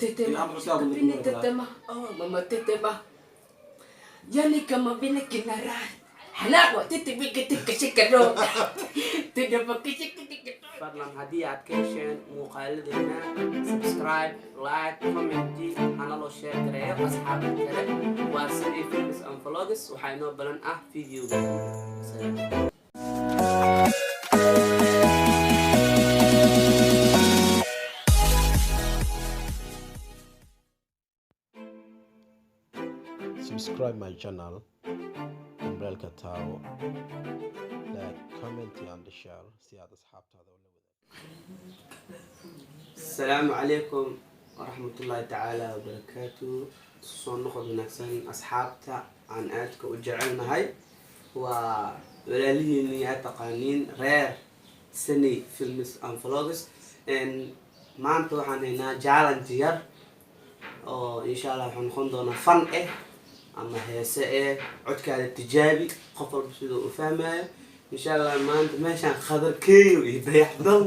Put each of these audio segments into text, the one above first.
Tetema, Amar kapini tetema, oh mama tetema. Yani kama vile kinara. Halawa tete bige teke shikaro. Tete bige shike teke. Fadlan, haddii aad ka hesheen muuqaaladeena, subscribe, like, comment, hana loo share gareeyo asxaabta kale. Waa Sunny Films and Vlogs. Waxaa inoo balan ah videoga dambe. Salaam. Subscribe my channel, gambaleelka taabo, like, comment and share si aad asxaabtaada ula wadaagto. Asalaamu calaykum waraxmatullaahi tacaala wabarakaatu. Soo noqod wanaagsan, asxaabta aan aadka u jecelnahay. Waa walaalihiin yaa taqaaniin, reer Sunny Films and Vlogs. Maanta waxaan haynaa challenge yar oo insha Allah waxuu noqon doonaa fan eh ama heese eh, codkaada tijaabi, qof walba siduu u fahmayo insha Allah. Maanta meeshaan Khadarkeeyo iyo Dayaxdal,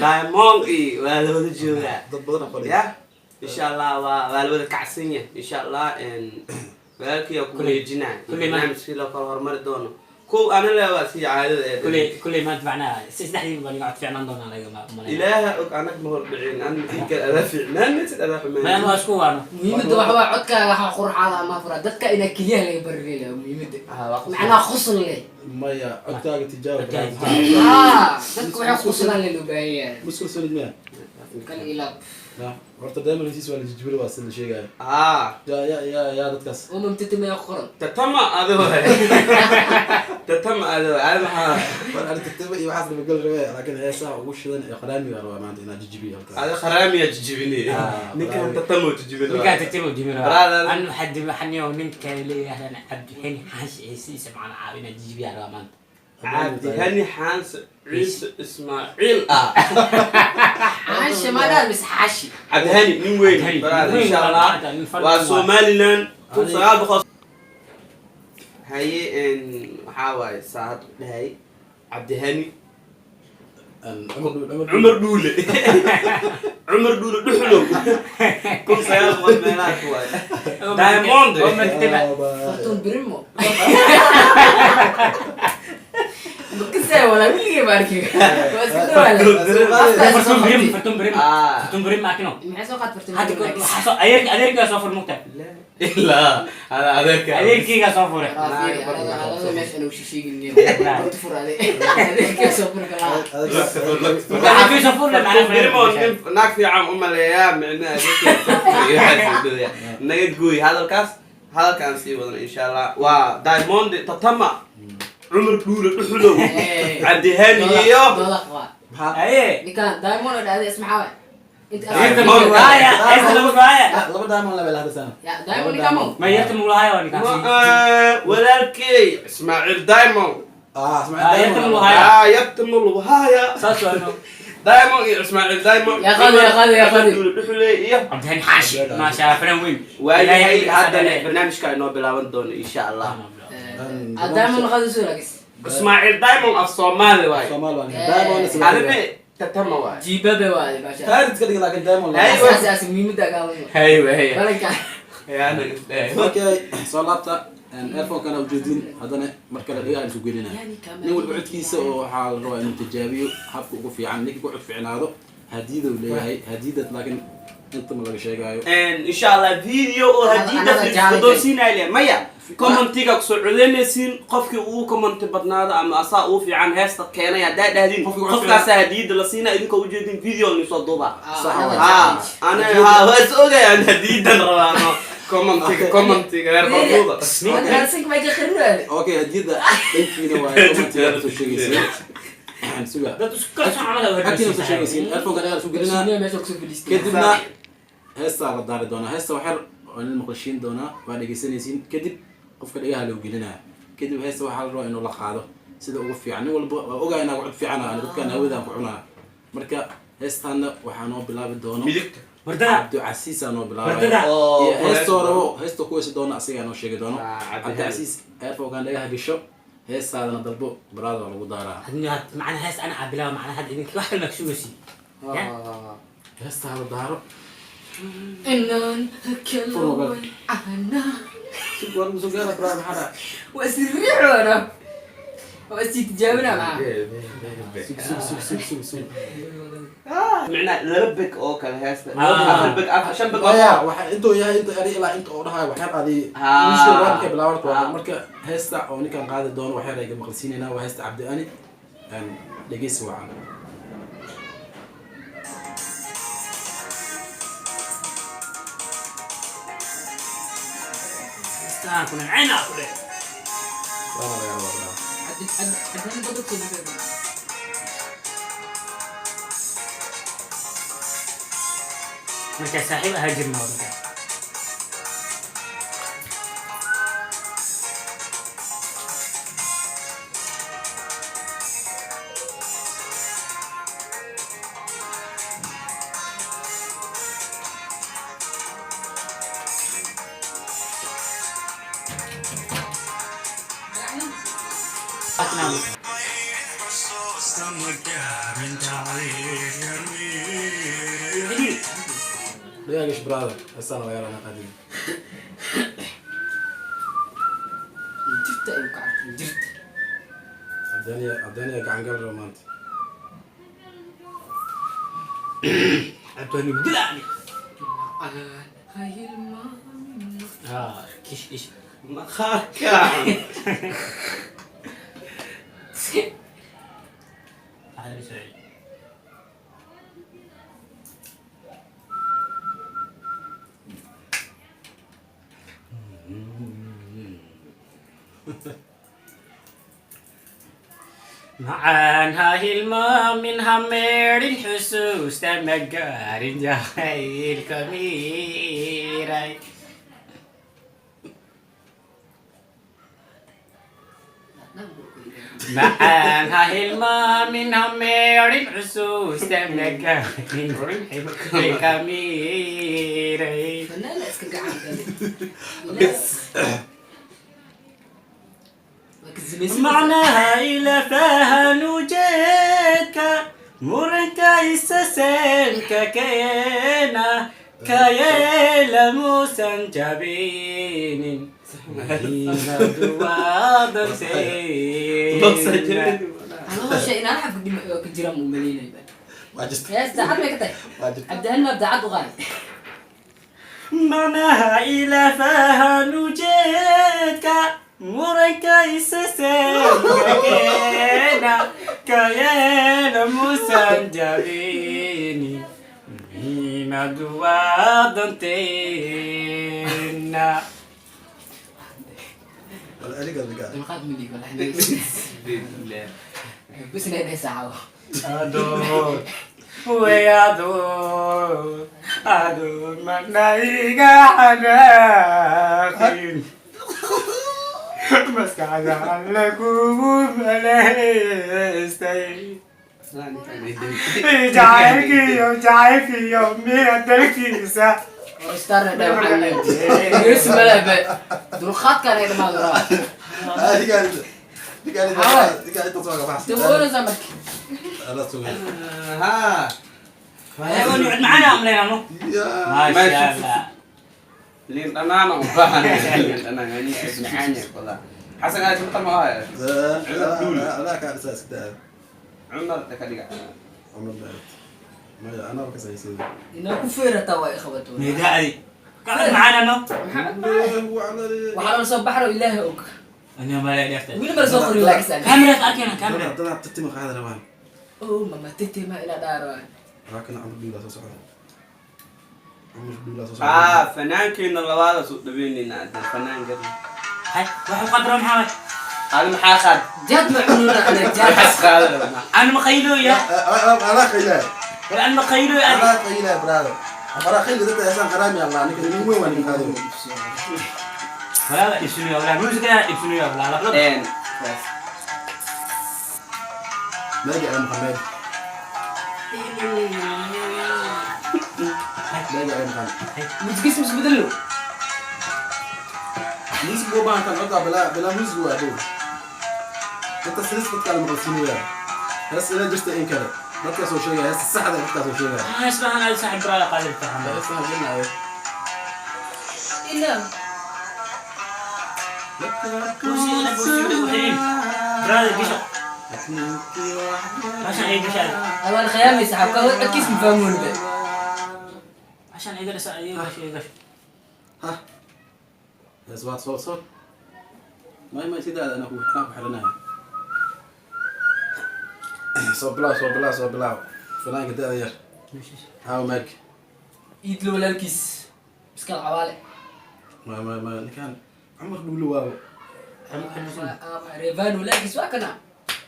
Diamond iyo waa la wada joogaa. Dad badan fadhiya. Ya, insha Allah waa la wada kacsan yahay insha Allah. Walaalkii ku wareejinaa barnaamijkii loo kala horumari doono. Kow ana le waa sii caadada ee. Kulley maanta macnaha si saddexdii baan iga cod fiicnaan doonaa laga malaya. Ilaaha og, anag ma hordhicin an idinka adaa fiicnaan sid adaa Mayan xumaan. Waa isku waano. Muhiimadda waxa waa codkaaga waxa qurxaada ama fura dadka inaa keliyaha laga barileeya muhiimadda. Ah, waa qosol. Macnaha qosol leh. Maya, codkaaga tijaabo. Codkaaga. Ah, dadka waxay qoslaan leh loo baahan yahay. Muskul sanid miya? Kal ilaab. Ya, horta Diamond hesiis waa la jijibiri, waa sida la sheegayo. Ah. Ya, dadkaas. Umam tetema yaa qoran. Tatama adi waay, tatama adi waay, adi maxaa? War ani tartiiba iyo waxaas lama geli rabe, laakiin heesaha ugu shidan ee qaraamiga rabaa maanta inaad jijibiyo halkaas. Adi kharaamiya jijibini. Ah, ninkan kharaami. Tatamo jijibin. Ninkaan tatibo jimiro. Brother. An waxaa waxaniyo ninka leeyahay Cabdixin Xaashi Ciise macna caawina jijibiyaa rabaa maanta. Cabdihani Xaanse Ciise Ismaaciil ah. Xaashi ma dhaa mise xaashi? Cabdihani nin weyn. Cabdihani, brother, nin weyn. Insha waa Allah. maanta, nin farqi waa waa. Somaliland 1900 haye. Waxaa waaye saacad u dhahay Cabdihani. Cumar. Cumar Dhuule, Cumar Dhuule Dhuxlow, 1900 meelaha ku waay Diamond. Oo martiba. Fartuun Birimo. Makasay walaa weligay ba arkin. Waa iska dhawaale. Fartuun Birim, Fartuun Birim. Ah. Fartuun Birim maakino. Maxay soo qaad fartuun Hadda Birim? waxaa soo adeerkeygaa soo furay mugta. Ilaa hada adeerka. Adeerkeygaa soo furay. Meesha inuu shisheegin horta furaade adeerkee soo furi kalaa. Adeerkey soo furay macnaha. Birimo nin naag fiican u maleeyaa micnaha adeerkeeda naga gooy hadalkaas. Hadalkaan sii wadana insha Allah waa Diamond, Tatama, Cumar Dhuule Dhuxlow, Cabdihani iyo Doodaq waa Haye. ninkaan Diamond oo dhahday ismaxaa waay inta. Yarta mulaaya, heesta lagu raaya. Laba Diamond laba ilaa sana. Ya Diamond ninkaan mo. Ma yarta mulaaya waa ninkaan. Walaalkey Ismaaciil Diamond. Ah. Ah, yarta mulaaya. Ah, yabtamul wahaya. Saas waa no. Diamond iyo Ismaaciil Diamond. Ya qaadi, ya qaadi, ya qaadi. Cumar Dhuule Dhuxley iyo Cabdihani Xaashi maasha Allah, filan weyn. Waayahay, haddana barnaamijka inoo bilaaban doono insha Allah. Diamond qaadi soo lagis. Ismaaciil Diamond af Soomaali waay. Soomaali waa Diamond. Adina tatama waay. Jiibabe waay maasha. Taarid ka dhig, laakiin Diamond. Hey. Asaas aas muhiimadda gaabano. Hay hay. Balanka. Yaana isdhahay. Okay, soo laabta earphone-kana ujeedin. Haddana mar kale dhagaha isu gelinaya. Nin walba codkiisa oo waxaa la rabaa inuu tijaabiyo habka ugu fiican. Ninkii ku cod fiicnaado hadiyada uu leeyahay, hadiyadad laakiin inta ma laga sheegaayo. Insha Allah video oo hadiyada Another challenge. doonsiinaya le maya, commentiga kusoo codeynaysiin. Qofkii ugu commenti badnaado ama asaa ugu fiican heesta keenay haddaa dhahdin, Qofkii ugu qofkaasaa hadiyada la siinaa. Idinkoo ujeedin video nisoo duuba. Sax. Ha, ana ha waa is ogayaan hadiyadan rabaano. Commentiga reer Barbuda. Okay, hadiyada dhankiina waa commentiga kusoo sheegaysiin. Suga. Dad isku kalsoon camal ah. Agtiina kusoo sheegaysiin. Earphone-ka dhagaha isu gelinaa, kadibna heestaa la daari doonaa. Heesta waxyar waa nin maqlashiin doonaa, waa dhegeysanaysiin. Kadib qofka dhagaha loo gelinaa, kadib heesta waxaa la rabaa inuu la qaado sida ugu fiican. Nin walba waa ogaa inaa cod fiican ah, dadkan hawadaan ku cunaa. Marka heestaana waxaa noo bilaabi doono Midigta. Wardada. Cabdicasiisaa noo bilaabaya. Wardada. Oo. Iyo heestoo rabo, heesta ku heesi doona asigaa noo sheegi doono. Ah, Cabdi. Cabdicasiis, earphone-kan dhagaha gasho, heestaadana dalbo, baraada waa lagu daaraa. Macna hees ana cabilaaba macna hadda idinka wax kale ma kasugaysi. Heestaada daaro. Inaan kala wacana. War musu gaara brother, maxaa dhacay? Waa isriixoona. Waa isii tijaabinaa maxaa? Sug, sug, sug, sug, sug, sug. Micnaa laba beg oo kale heesta. Ah. Afar beg, afar, shan beg oo Maya, waxa intuu yahay inta eri ilaa inta oo dhahayo waxyar adi Ah. wiilka waa bilaabarta waa Ah. marka heesta oo ninkan qaadi doono waxyar ay maqalsiinaynaa. Waa heesta Cabdi Ani. Dhegeysi wacan. Istaan kuna cayna ku dheh. Waana laga wadaa. Cabdi badadkooda ka. Markaa saaxiib ahaa jirna waa markaa. Dhegaagish brother, heestaan laga yaabaa qaadin. Jirta ayuu ka cabtay jirta. Cabdi Ani, Cabdi Ani gacan gal rabo maanta. Cabdi dilani. Aan ha hilmaamin. Ah, kish ish. Maqaarka. هذا بسعيد. Macaan ha hilmaamin, ha meedhin xusuusta, ma gaarin jacaylka miiray. Macaan ha hilmaamin, ha meedhin xusuusta, ma gaarin jacaylka miiray. Fanaana iska gacan galay. Waa ka zimaysan. Macnaha ila fahan ujeedka muranka isa seelka keena kayeela muusan jabinin muhiimadu waa danteena. Anoo shay inaan xabka dhima ka jiraan mu maleynayba. Waa jirta. Hees daacad may ka tahay. Waa jirta. Cabdi Hani maa daacad u qaaday. Macnaha ila fahan ujeedka muranka isa seelka keena kayeela muusan jabinin muhiimadu waa danteena. Wala adiga adiga. Dulqaad ma lihi wallahi. Bas inay dhehaysaa caawa. Adoon way adoon adoon marna iga xanaaqin, maskaxda alle kugu maleystay, jacaylkiyo jacaylkiyo mira dalkiisa. Oo star na dhaw waxaa leeyahay. Yeesu malaha dulqaadkaan ay dhamaado rabaa. Adiga adiga adiga inta soo gabax. Dib u oranaysaa marka. Ala soo. Ha. Ayagoo macana amleynano. Ya. Maasha Allah. Liin dhanaan u baahan, liin dhanaan yani macaan yahay wallah. Xasan aad maqal ma haya. La ka asaas daa. Cumar ka dhiga. Cumar baa. Maya ana ka saysid. Inaa ku feerataa waa i qabato. Nidaadi kacad macana no. Maxamed waxaa la soo baxro Ilaahay og. Ana ma la dheertay. Weli ma la soo qorin laakiin. Kamerad arkayna kamerad. Dad titima qaada rabaan. Oh mama tete ma ila dhaaro. Waa kana Cumar Duula soo socda. Cumar Duula soo socda. Ah, fanaankeena labaada soo dhaweynayna hadda fanaanka. Hay waxu qadro maxaa? Adi maxaa qaad? Jaad ma cununa ana jaad. Maxaa qaada rabnaa? Ana ma qayloya. Ana qayla. Wala ana ma qayloya. Ana qayla brother. Afara qayla dadka aysan qaraami Allah ninka nin weyn waa nin qaado. Wala ibsunuya wala muusikana ibsunuya wala la. Een. Maagi ay Muhammad. Maagi ay Muhammad. Musikis isbedelo. Music buu baahan tan codka bilaa bilaa music waa dhow. Inta sinis dadka la maqalsiinaya. Hees ila jirta in kale. Dadkaas oo sheegaya heesta saxda, dadkaas oo sheegaya. Ah, ismahan adi saaxib baraada qaadir tahay. Heesta gelinayo. Ina. Baraada gasho. Mashan ay gasho. Awal khiyaami saxaabka codkiis ma fahmoon be. Mashan ay gasho, ay gasho, ay gasho. Ha, hees waad soo soo may sidaada anaa ku xiranayo. Soo bilaaw, soo bilaaw, soo bilaaw. Fanaanka da-da yar haw maag. Iidlo walaalkiis iskal cawaale. Ma ninkaan Cumar Dhuule waabo. Revan walaalkiis waa kana.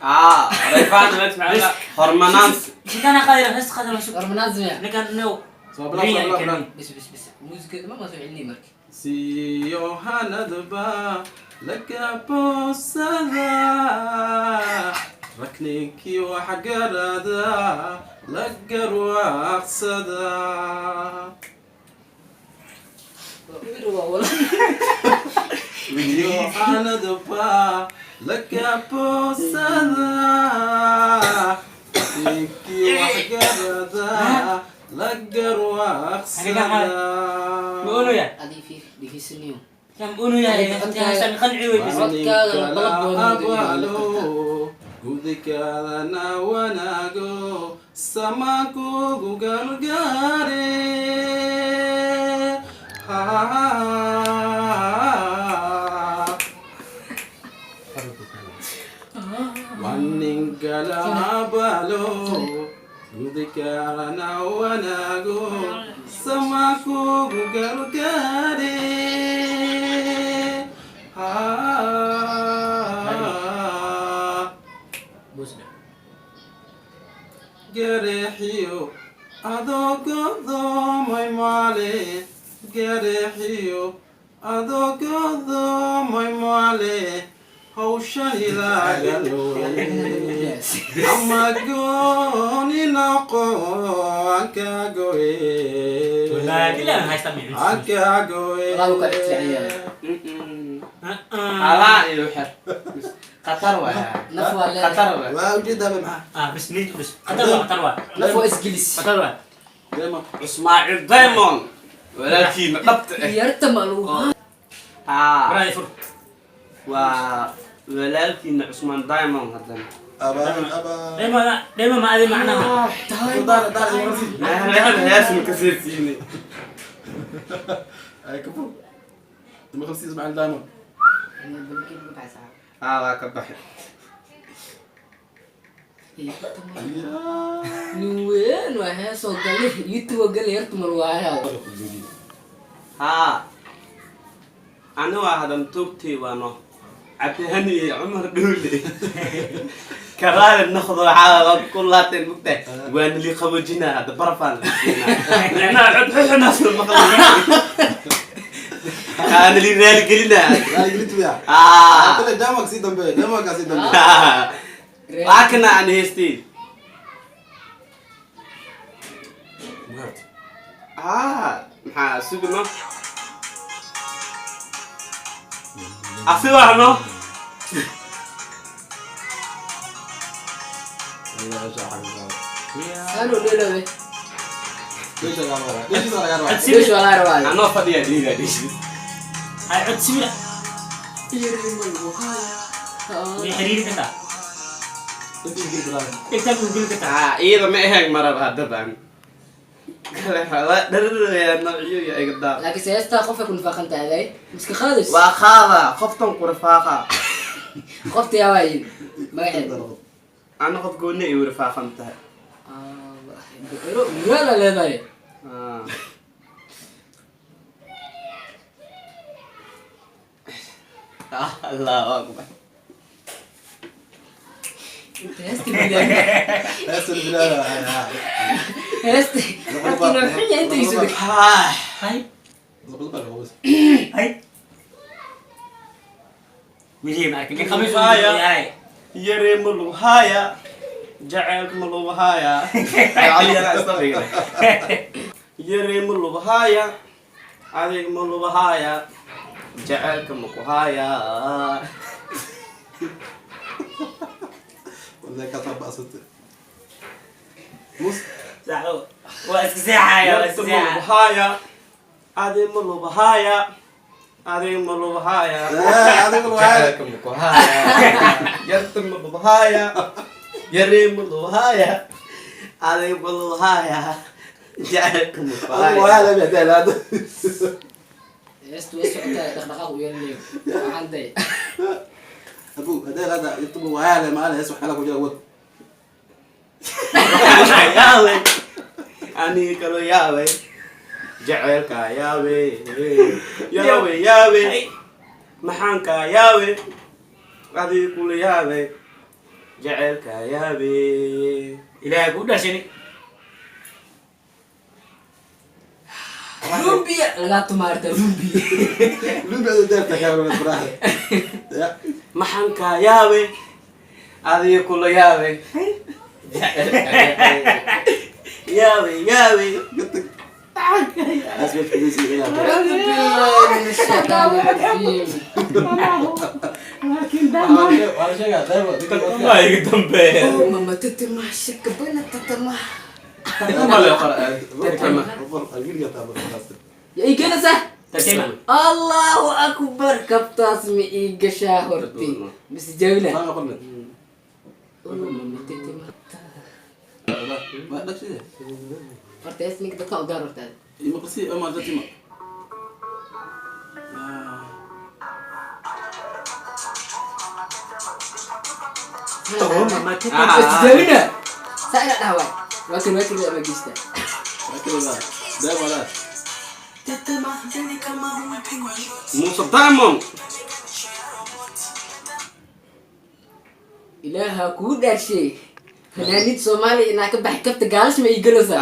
Ah, Rayfaan maxaa hormanaans. Ninkaan qaadir, hees qaadir sug. Hormanaazmiya. Ninkaan no. Soo bilaaw, soo bilaaw, bilaaw. Bis bis bis, muusikada ma soo celinay marka. Siyohanadba laga boosada, rakninkii waxgarada la garwaaqsada. Waa Yohanadba laga boosada, rakninkii waxgarada la garwaaqsada. Ma oonaya? Adii fiir dhigisaniyo. Kan oonaya, heestan qanci wey bis. Codkaaga Abalo gudikadana wanaago samakugu gargaare. Ha. Waningala abalo gudikadana wanaago samakugu gargaare. Ha. Busna. Gareexiyo adoo godoomay maale, gareexiyo adoo godoomay maale, hawshan ilaagalwe ama gooni noqo ankagoe. Wallahi billahi haysta mi. Ankagoe. Walaahi ka dhigtay. Alaa iyo xir. Khatar waay. Naf waa leedahay. Khatar waay. Waa ujeedaa maxaa? Ah, bas nid bas. Qatar waa, qatar waa. Naf waa isgelis. Qatar waa. Dema. Ismaaciil Diamond. Walaalkiina dhabta ah. Yarta ma lagu. Ah, Baraada fur. waa walaalkiina Cusmaan Diamond haddana. Abaan abaan. Dema dema ma adi macnaha. Daar daar marsi. Hees ma kasii siinay. Ay kafu. Ma qabsi Ismaaciil Diamond. Ah, waa ka baxay. Nin weyn waa heesoo gale YouTube gale yarta ma lagu hayaa. Haa, ani waa hadan toogtay waano Cabdihani iyo Cumar Dhuule karaale noqdo waxaa ku laateen mugtahay waana li qaboojinaa hadda barafaan la siinaa micnaha cod xuxunaas la maqlay waana li raaligelinaa. Raaligelintu yaa. Ah. Kale Diamond sii dambe, Diamond ka sii dambe. Waa kana aan heystay. Mugaart. Ah, maxaa sugno asi waano. Anu dheelowe. Dheesha laga rabaa. Dheesha laga rabaa. Dheesh waa laga rabaa. Anoo fadhiya dhiiga dhishi. Ay cod sibira. Yari ma lagu hayaa. Way xiriiri kartaa. Inta ingil bilaabay. Inta ku geli kartaa. Ah, iyada ma ahayn marab haddaba kale waa dhararayaa noocyo iyo iga daa. Laakiin heestaa qofay ku nifaaqan tahay miska qaadays. Waa qaada qoftan ku rafaaqa. Qofta yaa waayin magaceeda. Ana qof gooni ay rafaaqan tahay. Ero muraala leedahay. Ah. Ah, Allahu akbar. Inta heesta bilaabay. Heesta bilaabay. Heesta codkiina xun yahay inta isu dhig. Ah, Hay. Laba laba. Hay. Wili ma arkin. Khamiis waa yahay. Yare ma lagu haaya, jacaylka ma lagu haaya. Caliyana isla dhigay. Yare ma lagu haaya, adiga ma lagu haaya, jacaylka ma ku haaya. Wallahi ka tabaasatay. Mus. Saaxiib, waa iska seexaya, waa iska seexaya. Malubahaya adi malubahaya adi malubahaya. Adiga waa. Jacaylka makuhaya, yarta malubahaya, yare malubahaya, adi malubahaya, jacaylka Adiga makuhaya. waa la bixdaa. Heestu way socotaa, dhaqdhaqaaq u yeelanayo waxaan day. Abu hadaa hada yatubu waa la maala hees wax kala ku jira wad. Yaawe aniga kaloo yaawe, jacaylka yaawe, yaawe yaawe, maxaan kaa yaawe, adiga kula yaawe, jacaylka yaawe. Ilaahay ku dhashani. Rumbiya lagaa tumaarta rumbiya. Lubi adu daarta ka wada faraha. Ya. Maxaan kaa yaawe, adiga kula yaawe, yaawe yaawe. Hees way ku ila. Waa la sheegaa daybo. Ma iga dambeeya. Oh mama tetema shakabana tetema. Algiriga taabo. Ya ii keenaysaa. Tatima. Allahu akbar, kabtaas ma ii gashaa horti mise jawla? Sama qolna. Oh mama tetema. Ma dhaqside. Horta hees ninka dadka u gaar horta. Ima qasi ama tatima. Oh mama tetema. Tijaabina saa ina dhaha waay, waa kan waa keliya ama geysta. Waa daybo la. Muuse Diamond. Ilaaha kuu dhaarshay, fanaaniid Soomaaliya inaa ka baxay kabta gaalash ma ii galaysaa?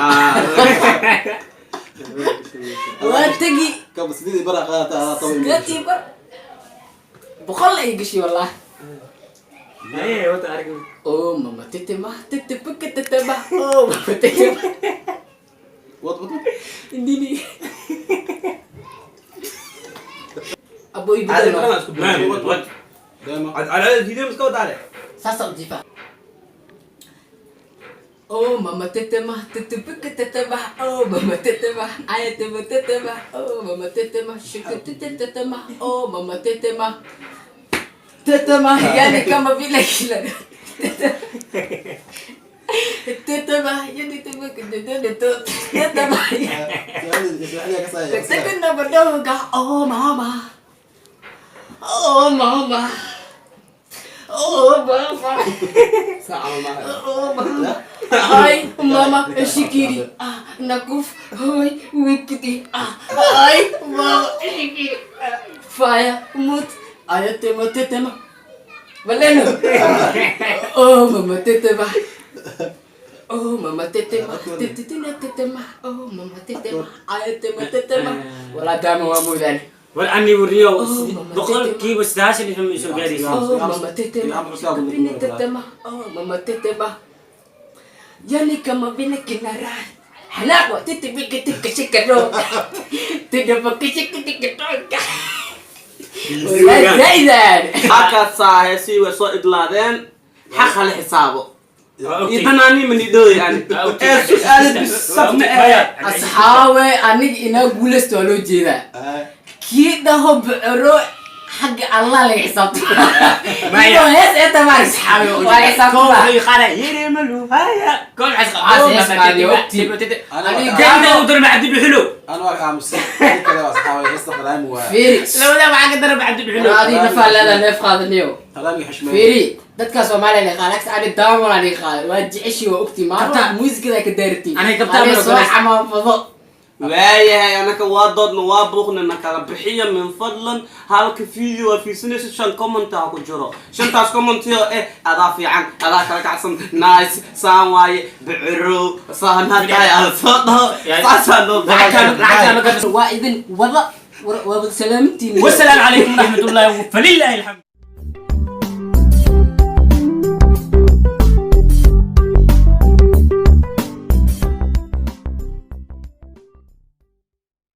Waa tegi. Kaba sidii bara qaadata ala tawo. Sideetii bar 100 la ii gashay wallah. Ay, wata arag. Oh mama tetema tete puka tetema, oh mama tetema. Wad wad. Indini abo ii Adi bedelo. badan isku Man, duubay. what? Daymo. Cadceed video iska wadaale. Sasa ujifa. Oh mama tetema tete puka tetema, oh mama tetema ayatema tetema, oh mama tetema shika tete tetema, oh mama tetema tetema, yani kama vile kila tetema yani tetema tetema. Su'aal ka saaya. Tetema badoga, oh mama, oh mama, oh mama. Saaca maaha. Oh mama. Ay mama shikiri ah nakuf hoy wikiti ah ay mama shikiri ah, fire mut ayatema tetema baleno, oh mama tetema, oh mama tetema tetetina tetema, oh mama tetema ayatema tetema wala dama waa moodaan. War ani wariyo Oh, mama, 95% ma soo gaaraysa. Oh mama tetema, kapine tetema, oh mama tetema. Yani kama vile kinara. Halakwa tete bige teke shikaro. Tete bige shike teke toka. Wala zaidan. Halkaasaa heesii way soo idlaadeen, xaq hala xisaabo iyo danaanii manidhooy ani ee su-aala bisabna eh. Asxaawe, aniga inaa guulaysto waa loo jeedaa. Kii dhaho bocoro xagga Allah laga xisaabto. Maya. Iyo hees ee tamaris. Waa xisaabtama. Koox xas Waxaas hees qaadiyo waqti. Aniga gacanta u darma Cabdi Dhuxulo. Ana waa aamusan. Kale waa asxaabay heesta qalaami waa. Fiiri. Labada waxaa ka darma Cabdi Dhuxulo. Adiga nafaa leedahay neef qaadaniyo. Qalaami xushmeey. Fiiri, dadka Soomaaliya la qaada ani daamon aan qaada waa jeceshi, waa ogti Kabta. maalin muusikada ka daarti. Aniga kabta ma soo ogolaysa. xamaanfado. Waayahay, anaka waa doodna, waa buuqna, na kala bixiya min fadlan. Halka video waa fiirsanaysa, shan comment ha ku jiro, shantaas comment oo eh adaa fiican, adaa kala kacsan, nice saan waaye, bicirow saan hatahay ala soo dhaho, saasaa noo Lacagtaan Waa idin wada wada salaamintiin. والسلام عليكم ورحمة الله فلله الحمد.